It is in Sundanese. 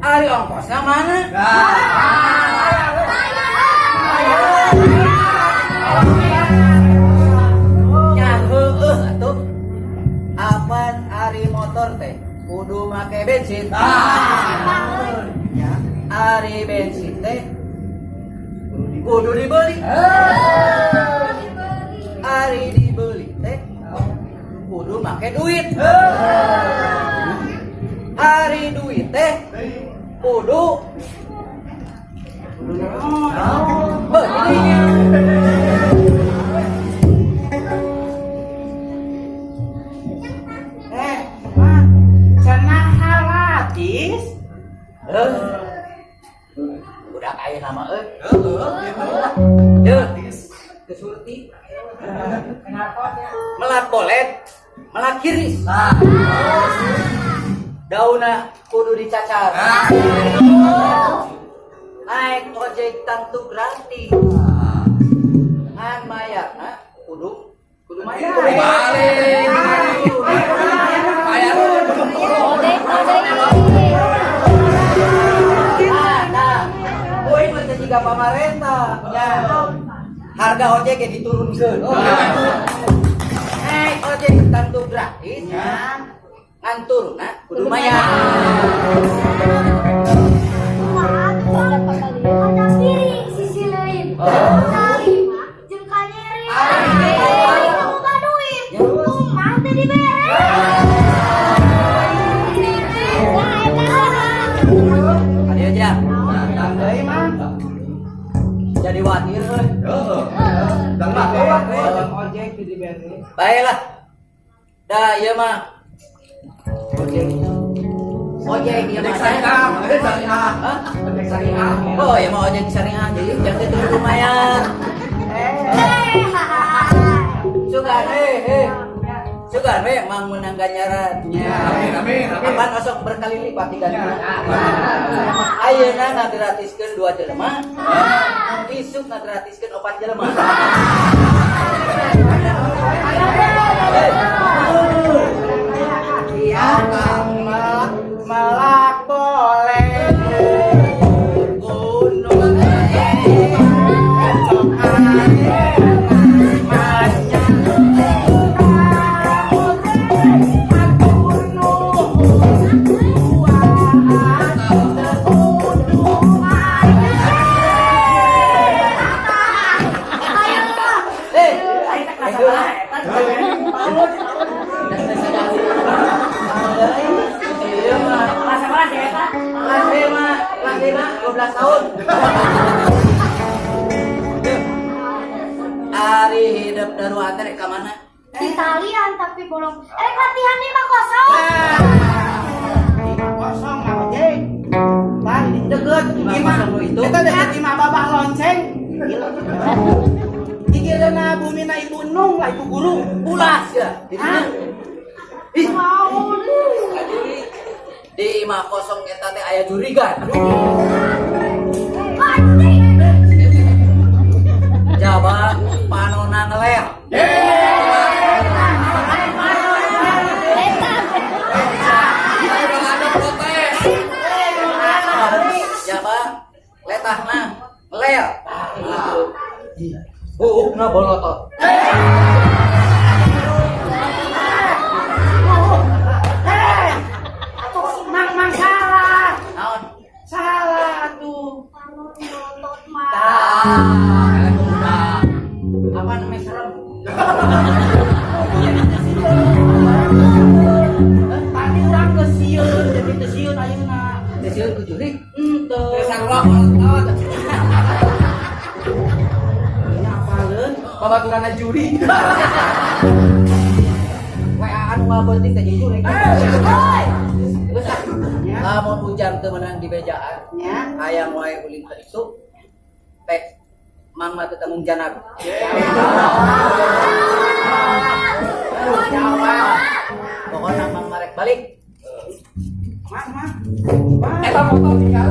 Ari ongkosna mana? Nya heueuh atuh. Apan ari motor teh kudu make bensin. Ya. Ari bensin teh kudu dibeli. Ari dibeli teh kudu make duit. Ari duit teh kudu beli. Eh, Mang, cenah halatis. Eh. Udah kaya nama euy. Deuh. Ke Surti. Kenapa ya? Melak bolet, melak kiris. Dauna kudu dicacar. Naik ojek tangtu gratis. Ngan mayarna kudu kudu mayar. Kudu balik. Bayar. Nah, nah. Euy mah teh jiga pamarentah. Ya. Harga ojek ge diturunkeun. Naik ojek tangtu gratis. Ngan turunna kudu mayar. Ada piring sisi lain. Tarima jeung kanyeri. Ari teu boga duit. Kumaha teu dibere? Kadieu aja. Deui, Mang. Jadi watir euy. Ojek teu dibere. Baiklah. Dah ieu mah. Ojek. Ojek ieu mah. Ojek syariah, ojek syariah. Hah? Ojek syariah. Oh, ieu mah ojek syariah jadi jangan teu lumayan. Sugan eh. Sugan we mang menang ganjaran. Ya. Amin, amin, amin. Apan osok berkali lipat diganti. Ayeuna ngagratiskeun 2 jelema. Isuk ngagratiskeun 4 jelema. Iya, melak melak boleh. Gunung Eh, iya mah. Kelas 5, kelas 5, 12 tahun. Ari hidup darurat rek ka mana? Italian tapi bolong. Rek latihan lima kosong. Lima kosong mah ojek. Pan deket Lima imah kosong itu. Eta deket imah babah lonceng. Gigireuna bumina ibu Nung lah ibu guru. Ulas ya. Hah? Ih, di imah kosong eta teh aya jurigan. Jaba panona ngeler. Udah ada protes. Jaba letahna ngeler. Buukna bolotot. Atuh mang mang salah. Naon? Salah atuh. Panon mah. Tah, apa namanya serem? Tadi urang geus sieun jadi teu sieun ayeuna. Teu sieun ku jurig. Henteu. Sarua bolotot. Nya apaleun? Babaturanna juri. WA anu ngabeuting teh jeung jurig. Geus ah. Lamun ujang teu meunang di bejaan, Nya. hayang wae ulin ka ditu. Teh mang mah teu tanggung janab. Pokokna mang marek balik. Mang mang. Mang. Eta motor tinggal.